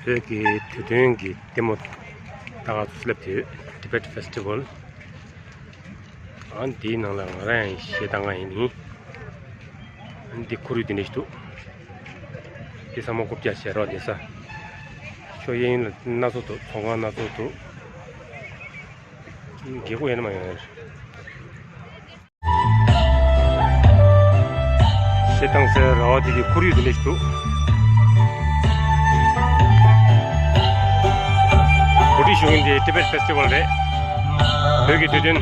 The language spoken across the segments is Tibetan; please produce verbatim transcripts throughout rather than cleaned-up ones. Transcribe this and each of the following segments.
བོད་ཀྱི་དུས་སྟོན་གྱི་ལྟད་མོ་ལྟ་ག་ཚོ་སླེབས་ཏེ་ཡོད། Tibet Festival། ཨ་འདིའི་ནང་ལ་ང་རང་ཡང་གཞས་བཏང་ག་ཡིན། ཨ་འདི་ཁོར་ཡུག་འདི་འདྲ་ཞིག་འདུག། འདི་ཚང་མ་རྐུབ་བཀྱག་བྱས་རོགས་བསྡད་ས། ཕྱོགས་གཡས་གཡོན་ལ་སྣ་ཚོགས་འདུག། ཚོང་ཁང་སྣ་ཚོགས་འདུག། རྒྱལ་སྒོ་ཡིན་ན་མ་ཡོང་ཡ་རེད། གཞས་བཏང་སའི་ར་བ་དེ་གི་ཁོར་ཡུག་དེ་འདྲ་ཞིག་འདུག། གོ་སྒྲིག་ཞུ་མཁན་དེ་Tibet Festival རེད། བོད་ཀྱི་དུས་སྟོན།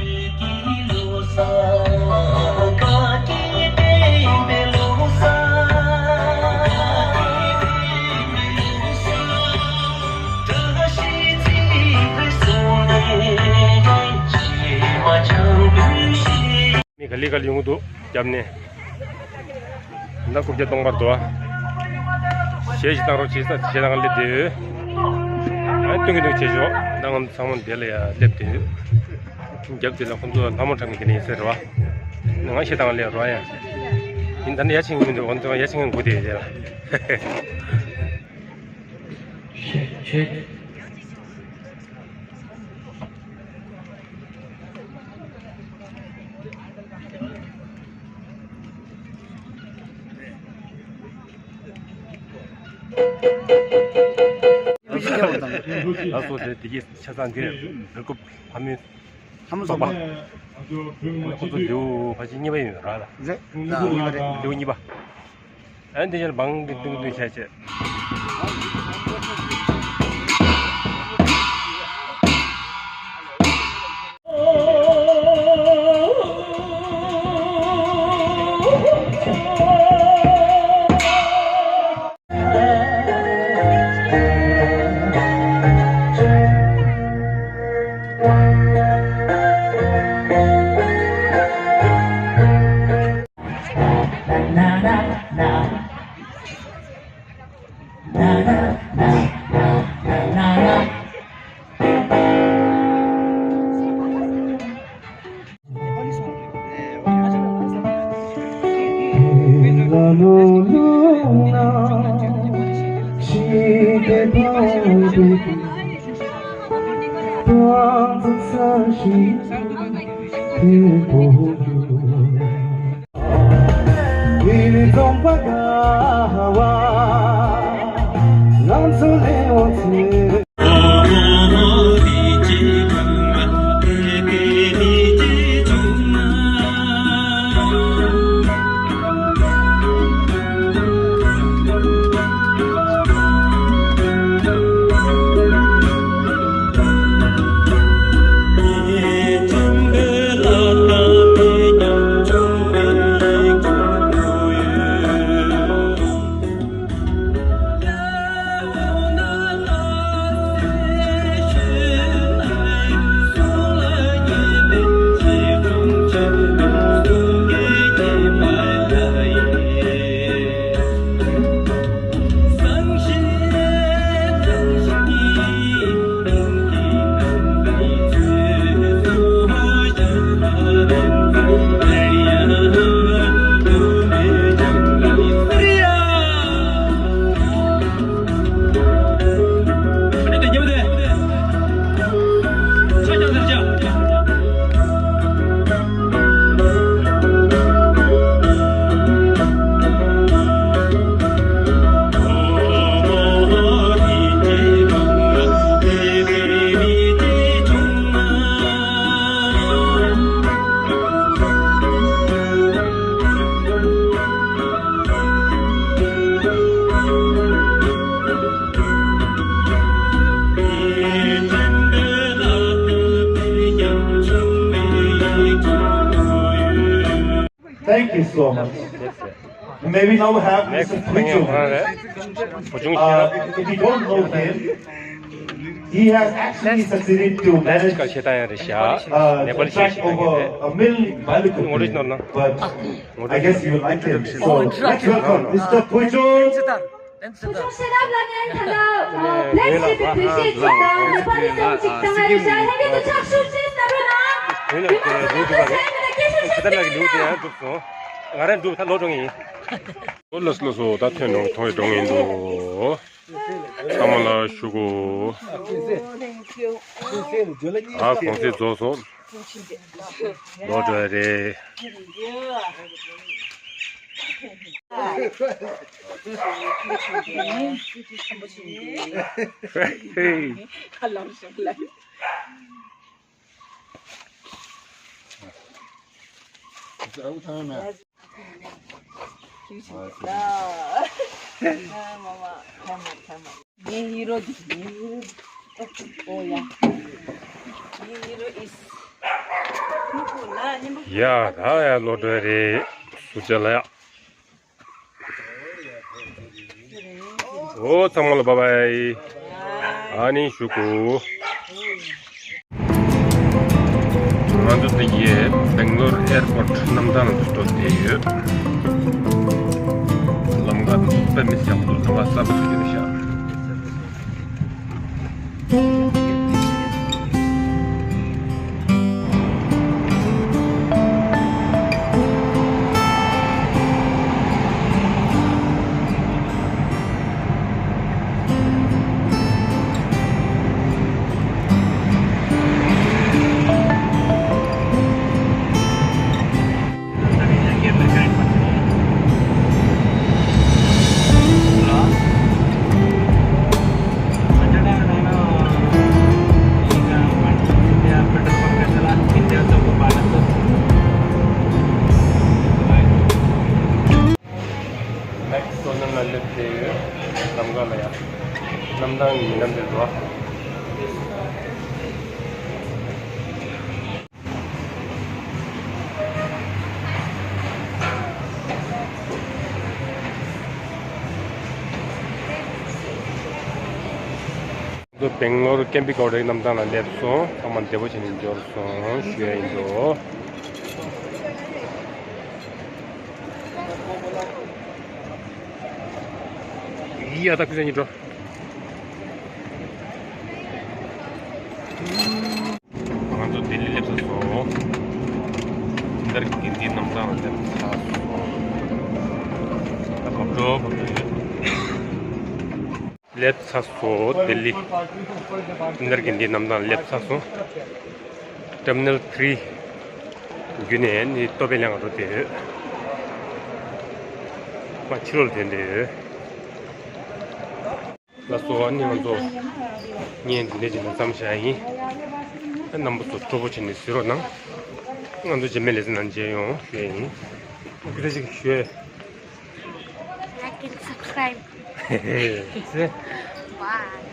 མི་ག་ལེ་ག་ལེ་ཡོང་གི་འདུག། རྒྱབ་ནས། ད་རྐུབ་བཀྱག་སྟོང་པར་འདུག་ཨ། གཞས་ཤིག་བཏང་རོགས་བྱེད་ས་གཞས་བཏང་སླེབས་བསྡད་ཡོད། ཨ་སྟོན་གི་འདུག་བྱེད་ཆོག། ད་ང་ཚོ་ཚང་མ་འདི་ལ་ཡ་སླེབས་བསྡད་ཡོད། རྒྱབ་འདི་ལ་ཁོང་ཚོ་ལྷ་མོ་འཁྲབ་མཁན་དེ་ནས་ཡིན་ཟེར་རོ། ང་གཞས་བཏང་སླེབས་རོ་ཡ། ཡིན་ད་ནི་ཡ་ཆེན་གི་མི་འདུག། ཁོང་ཚོ་ཡ་ཆེན་གི་སྒུག་བསྡད་ཡོད་དེ་ལ། ལགས་སོ། དེ་དེ་གའི་ཆ་ཚང་འདི་རི་རྐུབ་ལྷ་མོའི་ལྷ་མོ་ཚོགས་པ། ཁོ་ཚོ་ལེའུ་ཕལ་ཆེར་གཉིས་པ་ཡིན་ར་ལ། རེད། ལེའུ་གཉིས་པ་རེད། ལེའུ་གཉིས་པ། ཨ་འདི་ཕྱིར་འབངས་འདི་ཏུང་ཏུང་བྱས་བྱས། Thank you so much. May we now have Mister Next, Phuichung. Uh, if, if you don't know him, he has actually succeeded to manage, uh, the track over a mill Maliku, but I guess you like him. So let's welcome Mister Phuichung. ཁྱོད་ཚོ་ཤེས་རབ་ལ་ངས་ད་ལྟ་ཨ་Black Sheep་གི་དུས་ཆེན་ཅིག་དང་ནེ་པ་ལི་སོང་ཅིག་བཏང་ཡ་རེད་ཤག་ལྷན་རྒྱས་ཚོ་ཕྱག་ཤུགས་ཆེ་ཙམ་རོལ་གནང་། ཡུལ་ལ་ལུག་འགྲུབ་པ་རེད། ཁ་ཏ་ལ་གི་ལུག་དེ་ཡང་འགྲུབ་སོང་། ང་རང་འགྲུབ་ད་ལོ་འགྲོ་ངེས་ཡིན། ལོ་ལོ་སོ་ད་ཐོན་འགྲོ་ཐོང་ཡི་འགྲོ་ངེས་འདུག། ཚང་མ་ལ་ཞུ་གོ། ཨ་གུང་སེང་རྫོགས་སོང་། ལོག་འགྲོ་ཡ་རེད། ཡ་ད་ཡ་ལོག་འགྲོ་ཡ་རེད། ཟུར་བཅད་ལ་ཡ། ཨོ་ཚང་མ་ལ་བྷའི་བྷའི། ཨ་ནི་ཞུ་གོ། ང་ཚོ་འདི་གའི་སྦེང་ལོར་ཨེར་པོར་ཊི་གནམ་ཐང་ལ་འགྲོ་བསྡད་ཡོད། ལམ་ཁ་འདི་དཔེ་མི་སྲིད་ཡག་པོ་འདུག་ལམ་ཁ་གསར་པ་བཟོས་ཡོད་ཤག་མེག་ཌོ་ནལ་ལ་སླེབས་ཏེ་ཡོད། ལམ་ཁ་ལ་ཡ། གནམ་ཐང་ཉིན་གྲངས་འདིར་འགྲོ། ཚོ་སྦེང་ལོར་ཀེམ་པིང་ཀའུ་ཊི་གནམ་ཐང་ལ་སླེབས་སོང་། ཚང་མ་བདེ་པོ་བྱས་ནས་འབྱོར་སོང་ཞུ་ཡ་ཡིན་འགྲོ། ཡ་ད་ཁུ་ཚ་ཡིན་འགྲོ། ང་ཚོ་ལྡི་ལི་སླེབས་ཚར་སོང་། འདི་ལྟར་དགེ་ལྡན་གནམ་ཐང་ལ་སླེབས་ཚར་སོང་། ད་བབས་འགྲོ་བབས་འགྲོ་ཡོད། སླེབས་ཚར་སོང་ལྡི་ལི། འདི་ལྟར་དགེ་ལྡན་གནམ་ཐང་ལ་སླེབས་ཚར་སོང་། ཊར་མི་ནལ་ཐི་རི་བརྒྱུད་ནས་ནི་ཏོ་པེ་ལེང་འགྲོ་བསྡད་ཡོད། མ་ཕྱི་ལོགས་ལ་ཐོན་བསྡད་ཡོད། ལགས་སོ། ཨ་ནི་ང་ཚོ་བརྙན་འདི་འདྲ་ཅིག་ནས་མཚམས་བཞག་ཡིན། རྣམ་པ་ཚོ་སྤྲོ་པོ་བྱས་ནས་གཟིགས་རོགས་གནང་། ང་ཚོ་རྗེས་མའི་ལེ་ཚན་ནང་མཇལ་ཡོང་ཞུ་ཡ་ཡིན། སྐུ་ཚེ་ཞིག་ཞུ། Like and subscribe. Bye.